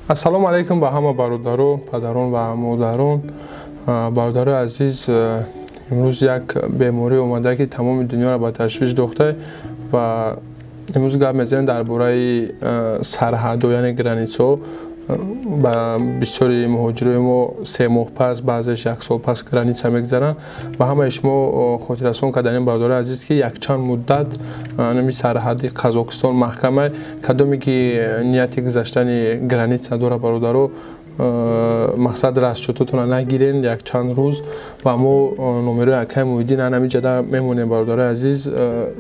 Ассалому алайкум ба ҳама бародаро, падарон ва модарон. Бародарои азиз, имрӯз як беморӣ омада, ки тамоми дунёро ба ташвиш дохта, ва имрӯз гап мезанем дар бораи сарҳадо, яъне границаҳо. Ба бисёри муҳоҷирои мо 3 моҳ пас, баъзеш як сол пас граница мегзаранд. Ба ҳамаи шумо хотиррасон карданем, бародарои азиз, ки якчанд муддат нами сарҳади Қазоқистон маҳкама. Кадоме ки нияти гузаштани граница дора, бародаро, мақсад расчётотона нагирен якчанд рӯз, ва мо номерои акаи Муҳиддин ҳамин ҷада мемонем. Бародарои азиз,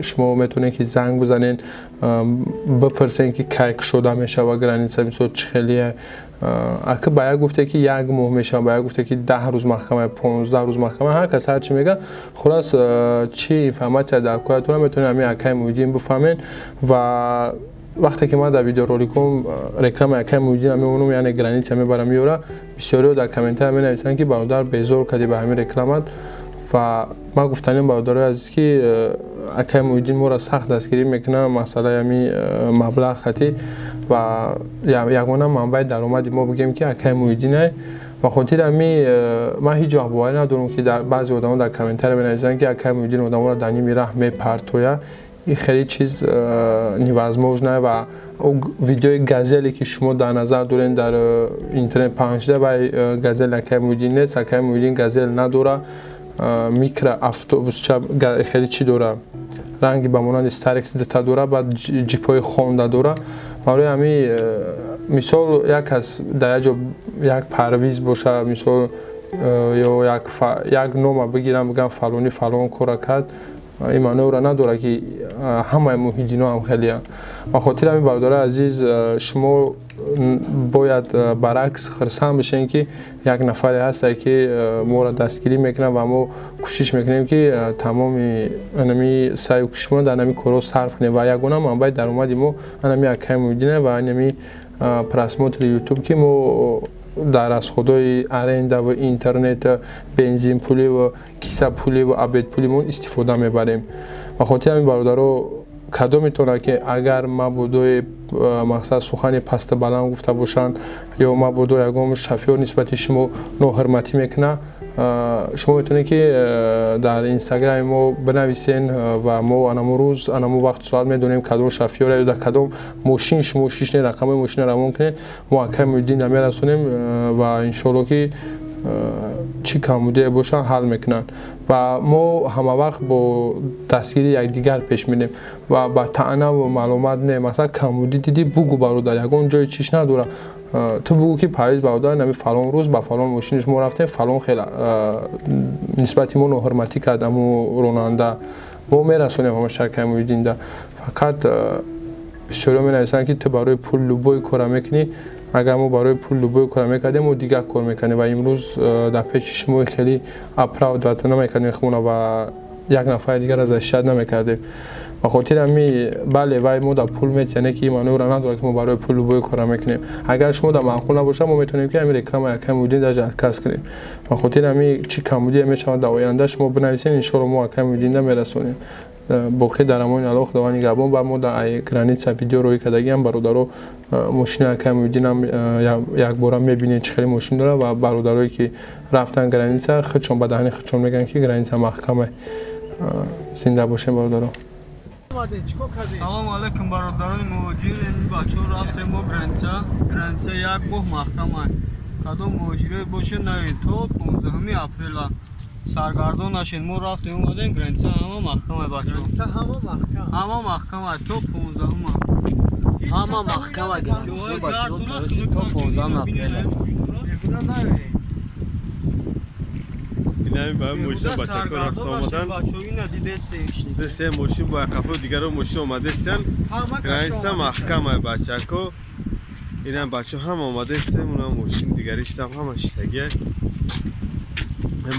шумо метавонед, ки занг бизанед, бипурсен, ки кай кушода мешава граница, мисол, чӣ хелие. Ака ба як гуфте, ки як моҳ мешава, ба як гуфте, ки 10 рӯз маҳкама, 15 рӯз маҳкама, ҳар кас ҳар чӣ мега. Хулас, чӣ информация дар коятона, метавонед ҳамин акаи Муҳиддин бифаҳмед. Ва вақте ки ман дар видеороликом рекламаи акаи Муҳиддина мемонам, яъне граница мебарам, меёра, бисёриҳо дар комментария менависанд, ки бародар, безор кардӣ ба ҳамин рекламат. Ва ман гуфтанем, бародарои азиз, ки акаи Муҳиддин моро сахт дастгирӣ мекунад масъалаи ҳамин маблағ хатӣ, ва ягона манбаи даромади мо, бигем, ки акаи Муҳиддинае. Ба хотири ҳамин ман ҳеҷ вақт боварӣ надорам, ки баъзе одамо дар комментария менависанд, ки акаи Муҳиддин одаморо дар ними раҳ мепартояд. Ин хеле чиз невозможно. Ва видеои газеле, ки шумо дар назар доред, дар интернет паҳн шуда, вай газел акаи Муҳиддин нест. Акаи Муҳиддин газел надора, микро автобусча хеле чӣ дора, ранги ба монанди Старекс дита дора, баъд ҷипҳои Хонда дора. Барои ҳамин, мисол, як кас дар як ҷо як парвиз боша, мисол, ё як нома бигирам, бигам, фалонӣ фалон кора кард, ин маъноро надорад, ки ҳамаи муҳиддино ҳам хелеянд. Ба хотири ҳамин, бародарои азиз, шумо бояд баръакс хурсанд бишем, ки як нафаре ҳасте, ки моро дастгирӣ мекунад, ва мо кӯшиш мекунем, ки тамоми анами саъю кӯшишмон дар ҳамин корҳо сарф кунем. Ва ягона манбаи даромади мо анами акаи Муҳиддина ва анами просмотри Ютуб, ки мо дар расходҳои аренда ва интернет, бензинпулӣ, кисапулӣ ва обедпулимон истифода мебарем. Ба хотири ҳамин, бародаро, кадометона ки агар мабодои, мақсад, сухани пасту баланд гуфта бошанд ё мабодо ягон шофёр нисбати шумо ноҳурматӣ мекунад, шумо метавонед, ки дар Инстаграми мо бинависен, ва мо анамо рӯз, анамо вақту соат медонем, кадом шофёра ё дар кадом мошин шумо шишнед. Рақамҳои мошина равон кунед, мо акаи Муҳиддин мерасонем, ва иншоалло, ки чӣ камбудие бошанд, ҳал мекунанд. Ва мо ҳамавақт бо дастгирии якдигар пеш мерем ва ба таънаву маълумат не. Масалан, камбудӣ дидӣ, бугӯ, бародар, ягон ҷои чиш надорад. Ту бугӯ, ки Парвиз бародар, нами фалон рӯз ба фалон мошини шумо рафтем, фалон хел нисбати мо ноҳурматӣ кард аму ронанда. Мо мерасонем ҳама шаркаи Муҳиддинда. Фақат бисёриҳо менависанд, ки ту барои пул любой кора мекунӣ. Агар мо барои пул любой кора мекардем, мо дигар кор мекардем ва имрӯз дар пеши шумо хеле оправдываться намекардем худмона ва як нафари дигарро защищать намекардем. Ба хотири ҳамин, бале, вай мо дар пул метиҳад, не ки ин маъноро надорад, ки мо барои пул любой кора мекунем. Агар шумо дар маъқул набошад, мо метавонем, ки ҳамин реклама якаи Муҳиддин даже отказ кунем. Ба хотири ҳамин, чӣ камбудие мешавад дар оянда, шумо бинависед, иншоалло, мо акаи Муҳиддинда мерасонем. Боқӣ дар амони Аллоҳ, Худованд нигаҳбон. Ба мо дар граница видео роҳӣ кардагиам, бародаро, мошини акаи Муҳиддинам якбора мебинед, чӣ хеле мошин дорад. Ва бародарое ки рафтан граница, худшон ба даҳани худшон мегӯянд, ки граница маҳкама. Зинда бошем, бародаро. Салому алайкум, бародарони муҳоҷир. Ин бачаҳо рафтем мо граница. Граница як моҳ маҳкама. Кадом муҳоҷире боше, наед то 15 апрела. Саргардон нашед. Мо рафтем, омадем, граница ҳама маҳкама, бачаҳо. Ҳама маҳкам. Ҳама маҳкама то 15-ума. Ҳама маҳкама граница, бачаҳо, короче, то 15 апреля. Бегуна наёед. Инами ба мошин бачако рафта омадан. Бачаҳо, ина дидесе. Се мошин бо қафо дигаро мошин омадестиян. Ҳама. Граница маҳкама, бачако. Инам бачо ҳама омадестем, унам мошин дигариштам ҳама шитагия.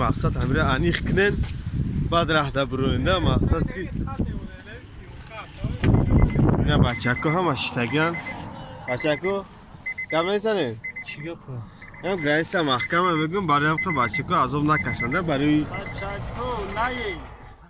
Мақсад, ҳамира аниқ кунен, баъд раҳда бироинда. Мақсад, ки ина бачако ҳама шитагиян. Бачако, гап мезанем? Чӣ гапа? Ам граница маҳкама мегӯм, барои ҳамқа бачако азоб накашанда барои Бачако, наед.